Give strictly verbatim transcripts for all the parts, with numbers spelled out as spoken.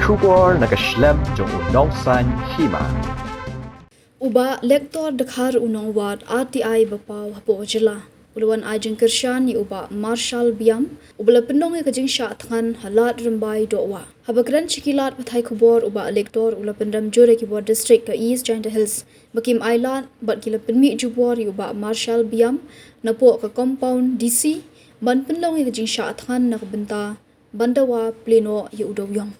Khubor na ka shlem jong u Nongsaiñ Hima. U Bah Lector Dkhar u nongwad R T I ba paw hapoh jylla u la wan ai jingkyrshan ïa u Bah Marshal Biam uba la pynlong ïa ka jingshah thngan ha Lad Rymbai Dohwa. Haba kren sha ki lad pathai khubor, u Bah Lector u la pynrem jur ïa ki bor district ka East Jaintia Hills ba kim ailad bad ki la pynmih jubor ïa u Bah Marshal Biam napoh ka compound D C ban pynlong ïa ka jingshah thngan na ka bynta ban dawa plie noh ïa u dewïong.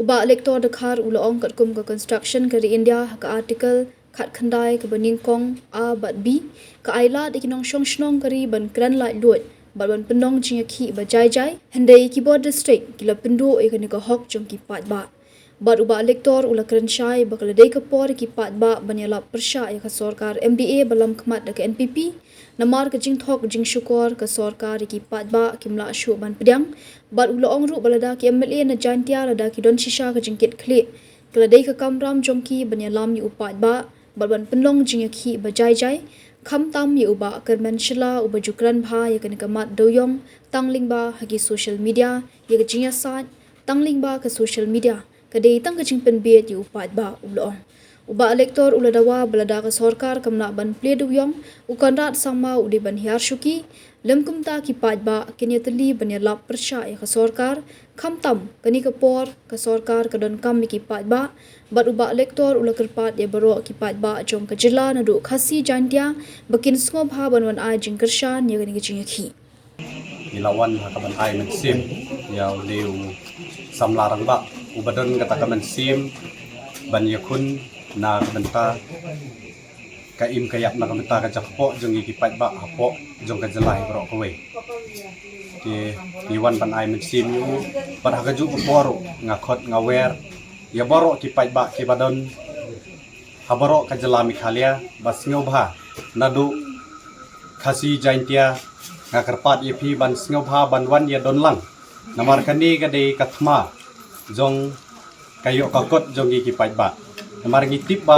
U Bah Lector Dkhar u la ong katkum ka Constitution ka ri India ha ka Article khatkhyndai kaba nyngkong A bad B, ka ailad ïa ki nongshong shnong ka ri ban kren laitluid bad ban pynlong jingïakhih ba jai jai, hynrei ki bor district ki la pynduh ïa kane ka hok jong ki paidbah. Bad u Bah Lector u la kren shai ba ka la dei ka por ïa ki paidbah ban ïalap pyrshah ïa ka sorkar M D A ba lam khmat da ka N P P, namar ka jingthok jingshukor ka sorkar ïa ki paidbah kim lah shuh ban pdiang. Bad u la ong ruh ba lada ki M L A na Jaintia lada ki don shisha ka jingkitkhlieh, ka la dei ka kamram jong ki ban ïalam ïa u paidbah bad ban pynlong jingïakhih ba jai jai, khamtam ïa u Bah Kyrmen Shylla uba ju kren bha ïa kane ka mat dewïong tang lyngba ha ki social media, ïa ka jingïasaid tang lyngba ka social media ka dei tang ka jingpynbieit ïa u paidbah, u la ong. U Bah Lector u la dawa ba lada ka sorkar kam lah ban plie dewïong, u Conrad Sangma u dei ban hiar shuki, lym kumta ki paidbah kin ïatylli ban ïalap pyrshah ïa ka sorkar, khamtam kane ka por ka sorkar ka donkam ïa ki paidbah. Bad u Bah Lector u la kyrpad ïa baroh ki paidbah jong ka jylla naduh Khasi Jaintia ba kin sngewbha ban wan ai jingkyrshan ïa kane ka jingïakhih. Ngi la wan ha ka ban ai mynsiem ïa une u samla rangbah uba don kata ka mynsiem ban ïakhun na ka bynta ka im ka ïap, na ka bynta ka jakpoh jong ngi ki paidbah hapoh jong ka jylla hi baroh kawei. Te ngi wan ban ai mynsiem ïa u bad ha kajuh ka por ruh nga khot nga wer ïa baroh ki paidbah kiba don ha baroh ka jylla Meghalaya ba sngewbha naduh Khasi Jaintia, nga kyrpad ïa phi ban sngewbha ban wan ïa don lang. Namar kane ka dei ka thma jong ka ïoh ka kot jong ngi ki paidbah. Namar ngi tip ba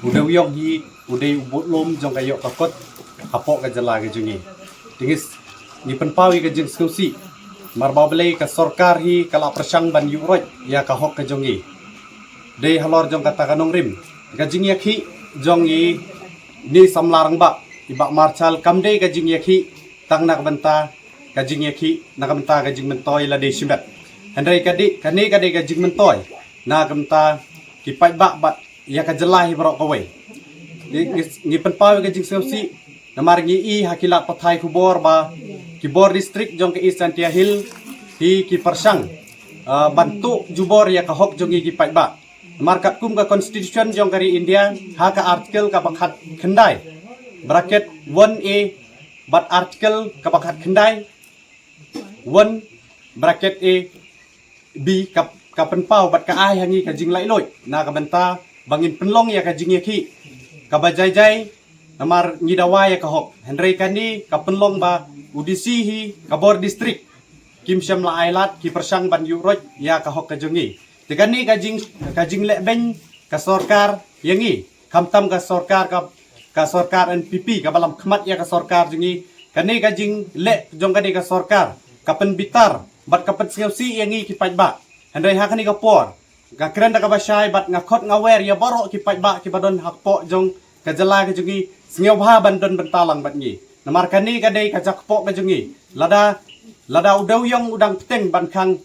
u dewïong hi u dei u budlum jong ka ïoh ka kot hapoh ka jylla ka jong ngi. Te ngi s-, ngi pynpaw ïa ka jingsngewsih. Namar ba balei ka sorkar hi ka la pyrshang ban ïuh roit ïa ka hok ka jong ngi. Dei halor jong kata ka nongrim. Ka jingïakhih jong ngi ne samla rangbah i Bah Marshal kam dei ka jingïakhih tang na ka bynta ka jingïakhih na ka bynta ka jingmyntoi lade shimet. Hynrei ka dei, kane ka dei ka jingmyntoi na ka bynta ki paidbah bad ïa ka jylla hi baroh kawei. Ngi, ngi, ngi pynpaw ïa ka jingsngewsih namar ngi i ha ki lad pathai khubor ba ki bor district jong ka East Jaintia Hills hi ki pyrshang, ah, ban tuh jubor ïa ka hok jong ngi ki paidbah. Namar katkum ka Constitution jong ka ri India ha ka article kaba khatkhyndai, bracket one A, bad article kaba khatkhyndai one bracket A B ka, ka pynpaw bad ka ai ha ngi ka jinglaitluid na ka bynta ba ngin pynlong ïa ka jingïakhih kaba jai jai, namar ngi dawa ïa ka hok. Hynrei kane ka pynlong ba u D C hi ka bor district kim shym la ailad, ki pyrshang ban ïuh roit ïa ka hok ka jong ngi. Te kane ka jing, ka jingleh beiñ ka sorkar ïa ngi, khamtam ka sorkar ka, ka sorkar N P P kaba lam khmat ïa ka sorkar jong ngi. Kane ka jingleh jong kane ka sorkar ka pynbitar bad ka pynsngewsih ïa ngi ki paidbah. Hynrei ha kane ka por nga kren da kaba shai bad nga khot nga wer ïa baroh ki paidbah kiba don hapoh jong ka jylla ka jong ngi, sngewbha ban don bynta lang bad ngi. Namar kane ka dei ka jakpoh ka jong ngi. Lada, lada u dewïong u dang bteng ban khang,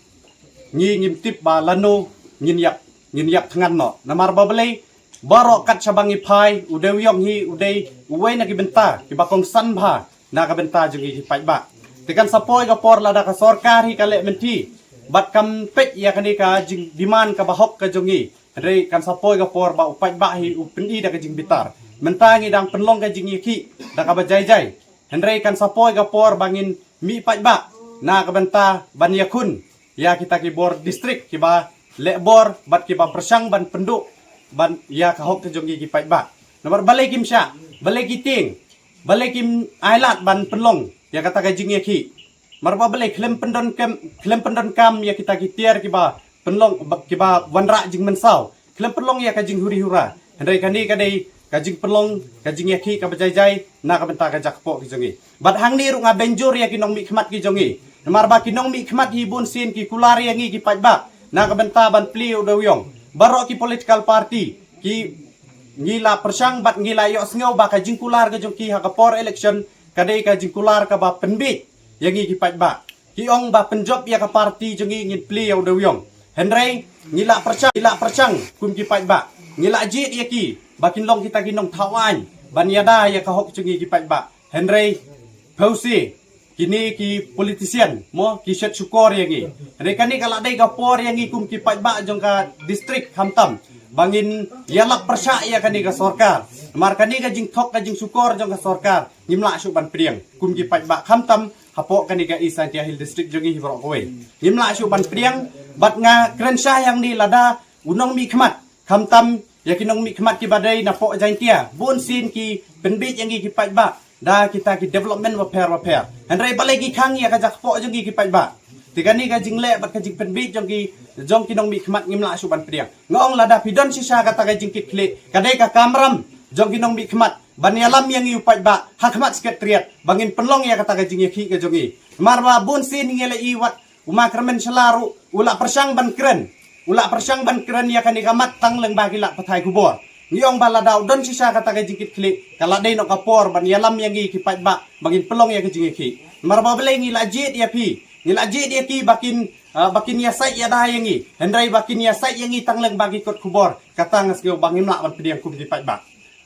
ngi ngim tip ba lano ngin ïap, ngin ïap thngan noh. Namar ba balei, baroh kat shaba ngi phai, u dewïong hi u dei uwei na ki bynta kiba kongsan bha na ka bynta jong ngi ki paidbah. Te kan sa poi ka por lada ka sorkar hi ka leh mynthi bad kam peit ïa kane ka jingdemand kaba hok ka jong ngi. Hynrei kan sa poi ka por ba u paidbah hi u pyni da ka jingbitar. Mynta ngi dang pynlong ka jingïakhih da kaba jai jai. Hynrei kan sa poi ka por ba ngin mih paidbah na ka bynta ban ïakhun ïa kita ki bor district kiba leh bor bad kiba pyrshang ban pynduh ban ïa ka hok ka jong ngi ki paidbah. Namar balei kim shah, balei ki tieng, balei kim ailad ban pynlong ïa kata ka jingïakhih. Namar ba balei khlem pyndonkam, khlem pyndonkam ïa kita ki tiar kiba pynlong, ba, kiba wanrah jingmynsaw. Khlem pynlong ïa ka jinghuri hura. Hynrei kane ka dei ka jingpynlong ka jingïakhih kaba jai jai na ka bynta ka jakpoh ki jong ngi. Bad hangne ruh nga bynjur ïa ki nongmihkhmat ki jong ngi. Namar ba ki nongmihkhmat hi bun sien ki kular ïa ngi ki paidbah. na ka bynta ban plie u dewïong. Baroh ki political party ki ngi la pyrshang bad ngi la ïohsngew ba ka jingkular ka jong ki ha ka por election ka dei ka jingkular kaba pynbiej ïa ngi ki paidbah. Ki ong ba pynjop ïa ka party jong ngi ngin plie ïa u dewïong. Hynrei ngi la pyrshang, ngi la pyrshang kum ki paidbah. Ngi la jied ïa ki ba kin long kita ki nongthaw aiñ ban ïada ïa ka hok jong ngi ki paidbah. Hynrei phew si kine ki politician mo ki shet shukor ïa ngi. Hynrei kane ka la dei ka por ïa ngi kum ki paidbah jong ka district khamtam ba ngin ïalap pyrshah ïa kane ka sorkar. Namar kane ka jingthok ka jingshukor jong ka sorkar ngim lah shuh ban pdiang kum ki paidbah khamtam hapoh kane ka East Jaintia Hills District jong ngi hi baroh kawei. Ngim lah shuh ban pdiang bad nga kren shai hangne lada u nongmihkhmat khamtam ïa ki nongmihkhmat kiba dei napoh Jaintia bun sien ki pynbiej ïa ngi ki paidbah da kita ki development bapher bapher. Hynrei balei ki khang ïa ka jakpoh jong ngi ki paidbah? Te kane ka jingleh bad ka jingpynbiej jong ki jong ki nongmihkhmat ngim lah shuh ban pdiang. Nga ong lada phi don shisha kata ka jingkitkhlieh ka dei ka kamram jong ki nongmihkhmat ban ïalam ïa ngi u paidbah ha khmat Secretariat ba ngin pynlong ïa kata ka jingïakhih ka jong ngi. Namar ba bun sien ngi la ïohi wat u ma Kyrmen Shylla ruh u la pyrshang ban kren. U la pyrshang ban kren ïa kane ka mat tang lyngba ki lad pathai khubor. Ngi ong ba lada u don shisha kata ka jingkitkhlieh ka la dei noh ka por ban ïalam ïa ngi ki paidbah ba ngin pynlong ïa ka jingïakhih. Namar ba balei ngi la jied ïa phi, ngi la jied ïa ki ba kin, ah, ba kin ïasaid ïada ïa ngi. Hynrei ba kin ïasaid ïa ngi tang lyngba ki kot khubor kata nga sngew ba ngim lah ban pdiang kum ki paidbah.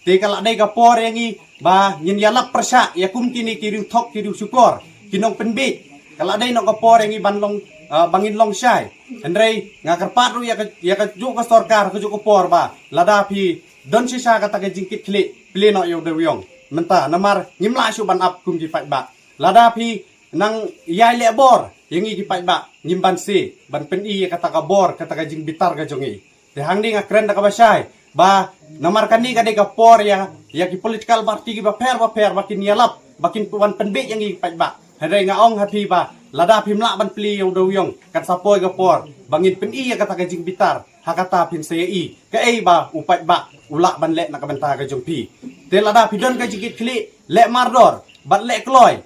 Te ka la dei ka por ïa ngi ba ngin ïalap pyrshah ïa kum kine ki riewthok ki riewshukor ki nongpynbiej. Ka la dei noh ka por ïa ngi ban long, ah, ba ngin long shai. Hynrei nga kyrpad ruh ïa ka, ïa kajuh ka sorkar kajuh ka por ba lada phi don shisha kata ka jingkitkhlieh plie noh ïa u dewïong mynta namar ngim lah shuh ban ap kum ki paidbah. Lada phi nang ïai leh bor ïa ngi ki paidbah ngim banse ban pyni ïa kata ka bor kata ka jingbitar ka jong ngi. Te hangne nga kren da kaba shai ba namar kane ka dei ka por ïa, ïa ki political party kiba pher bapher ba kin ïalap ba kin wan pynbiej ïa ngi ki paidbah. Hynrei nga ong ha phi ba lada phim lah ban plie ïa u dewïong kan sa poi ka por ba ngin pyni ïa kata ka jingbitar ha kata phin sa ïohi kaei ba u paidbah u lah ban leh na ka bynta ka jong phi. Te lada phi don ka jingkitkhlieh leh mardor bad leh kloi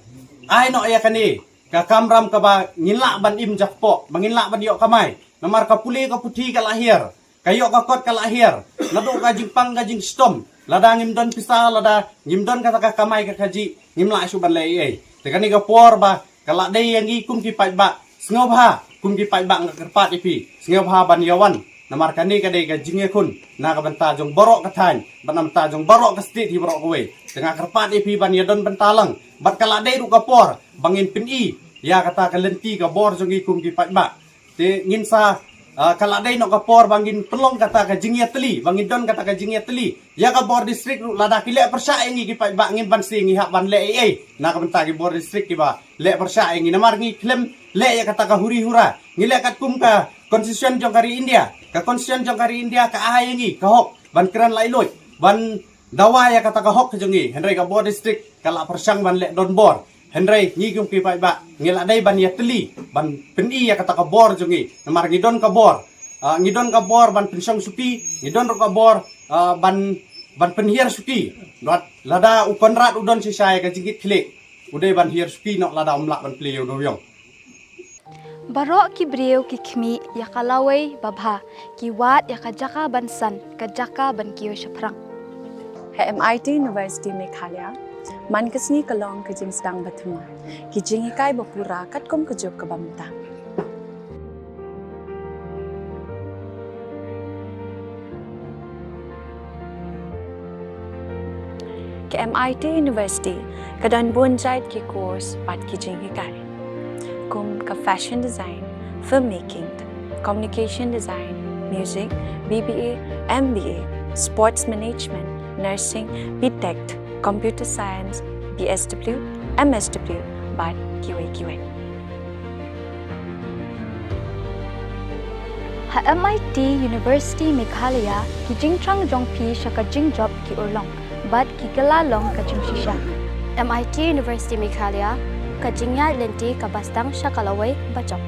ai noh ïa kane ka kamram kaba ngin lah ban im jakpoh ba ngin lah ban ïoh kamai. Namar ka pule ka puthi ka la hiar, ka ïoh ka kot ka la hiar. Naduh ka jingpang ka jingshitom lada ngim don pisa lada ngim don kata ka kamai ka kajih ngim lah shuh ban leh ei ei. Te kane ka por ba ka la dei ïa ngi kum ki paidbah sngewbha kum ki paidbah nga kyrpad ïa phi sngewbha ban ïawan. Namar kane ka dei ka jingïakhun na ka bynta jong baroh ka thaiñ bad na bynta jong baroh ka state hi baroh kawei. Te nga kyrpad ïa phi ban ïadon bynta lang bad ka la dei ruh ka por ba ngin pyni ïa kata ka lynti ka bor jong ngi kum ki paidbah. Te ngin sa, ah, ka la dei noh ka por ba ngin pynlong kata ka jingïatylli ba ngin don kata ka jingïatylli ïa ka bor district ruh lada ki leh pyrshah ïa ngi ki paidbah ngim banse ngi hap ban leh ei ei na ka bynta ki bor district kiba leh pyrshah ïa ngi namar ngi khlem leh ïa kata ka huri hura. Ngi leh katkum ka constitution jong ka ri India. Ka constitution jong ka ri India ka ai ïa ngi ka hok ban kren laitluid ban dawa ïa kata ka hok ka jong ngi. Hynrei ka bor district ka la pyrshang ban leh donbor. Hynrei ngi kum ki paidbah ngi la dei ban ïatylli ban pyni ïa kata ka bor jong ngi. Namar ngi don ka bor, ah, ngi don ka bor ban pynshong shuki, ngi don ruh ka bor, ah, ban, ban pynhiar shuki. Lada u Conrad u don shisha ïa ka jingkitkhlieh u dei ban hiar shuki noh lada um lah ban plie ïa u dewïong. Baroh ki briew ki khmih ïa ka lawei babha, ki wad ïa ka jaka ban san, ka jaka ban kiew shaphrang. Ha M I T University Meghalaya, man ka sngi ka long ka jingsdang bathymmai, ki jinghikai bapura katkum ka juk kaba mynta. Ka M I T University ka don bun jait ki course bad ki jinghikai, kum ka fashion design, filmmaking, communication design, music, B B A, M B A, sports management, nursing, B Tech, computer science, B S W, M S W, bad kiwei kiwei. Ha M I T University Meghalaya, ki jingthrang jong phi sha ka jingjop ki urlong bad ki kylla long ka jingshisha. M I T University Meghalaya, ka jingïaid lynti kaba sdang sha ka lawei bajop.